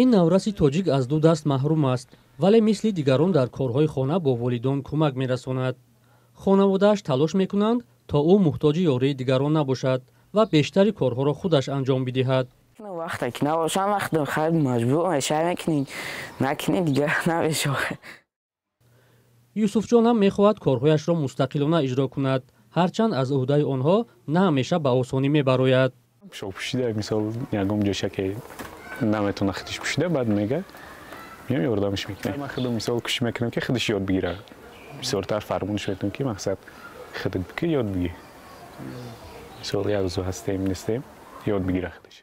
Ин навраси тоҷик аз ду даст маҳрум аст, вале мисли дигарон дар корҳои хона бо волидон кӯмак мерасонад. Хонаводааш талош мекунанд, то ӯ муҳтоҷи ёрии дигарон набошад ва бештари корҳоро худаш анҷом бидиҳад. Вақте ки набошам, вақт хайр, маҷбур мешавӣ, мекунӣ, накунӣ, дигар намешавад. Юсуфҷон ҳам мехоҳад корҳояшро мустақилона иҷро кунад, ҳарчанд аз ӯҳдаи онҳо на ҳамеша ба осонӣ мебарояд. Пӯшида, мисол, ягон ҷоша ки наметавона худаш пӯшида, баъд мега, меом, ёрдамаш мекунем. Ман худам, мисол, кӯшиш мекунам, ки худаш ёд бигира. Бисёртар фармонш метавон, ки мақсад худат бикӣ, ёд бигир. Мисол, як рӯзо ҳастем, нестем, ёд бигира худаш.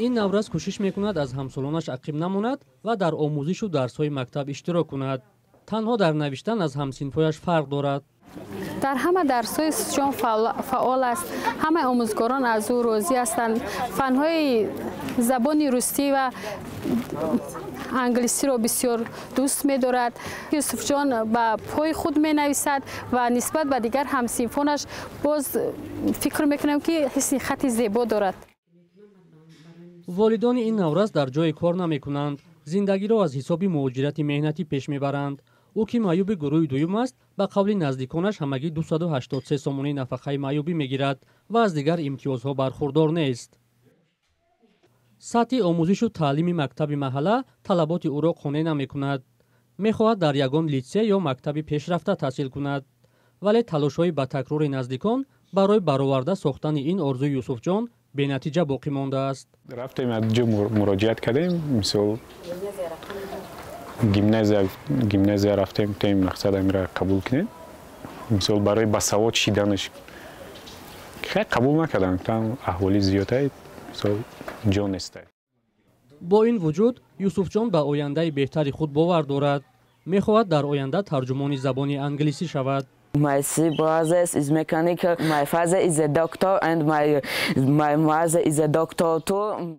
Ин наврас кӯшиш мекунад, аз ҳамсолонаш ақиб намонад ва дар омӯзишу дарсҳои мактаб иштирок кунад. Танҳо дар навиштан аз ҳамсинфҳояш фарқ дорад. Дар ҳама дарсҳои Юсуфҷон фаъол аст. Ҳамаи омӯзгорон аз ӯ розӣ ҳастанд. Фанҳои забони русӣ ва англисиро бисёр дӯст медорад. Юсуфҷон ба пои худ менависад ва нисбат ба дигар ҳамсинфонаш боз фикр мекунам, ки ҳусни хати зебо дорад. Волидони ин наврас дар ҷое кор намекунанд, зиндагиро аз ҳисоби муҳоҷирати меҳнатӣ пеш мебаранд. Ӯ, ки маъюби гурӯҳи дуюм аст, ба қавли наздиконаш, ҳамагӣ 283 сомонӣ нафақаи маъюбӣ мегирад ва аз дигар имтиёзҳо бархурдор нест. Сатҳи омӯзишу таълими мактаби маҳалла талаботи ӯро қонеъ намекунад. Мехоҳад дар ягон литсей ё мактаби пешрафта таҳсил кунад, вале талошҳои ба такрори наздикон барои бароварда сохтани ин орзуи Юсуфҷон бенатиҷа боқӣ мондааст. Рафтем, ҷо муроҷиат кардем, мисол, гимназия рафтем, тем мақсад амира қабул кунем, мисол, барои басавод шиданаш. Хеле қабул накарданд, там аҳолӣ зиёдай, мисол, ҷо нестай. Бо ин вуҷуд Юсуфҷон ба ояндаи беҳтари худ бовар дорад. Мехоҳад дар оянда тарҷумони забони англисӣ шавад. My three brothers is mechanical. My father is a doctor and my mother is a doctor too.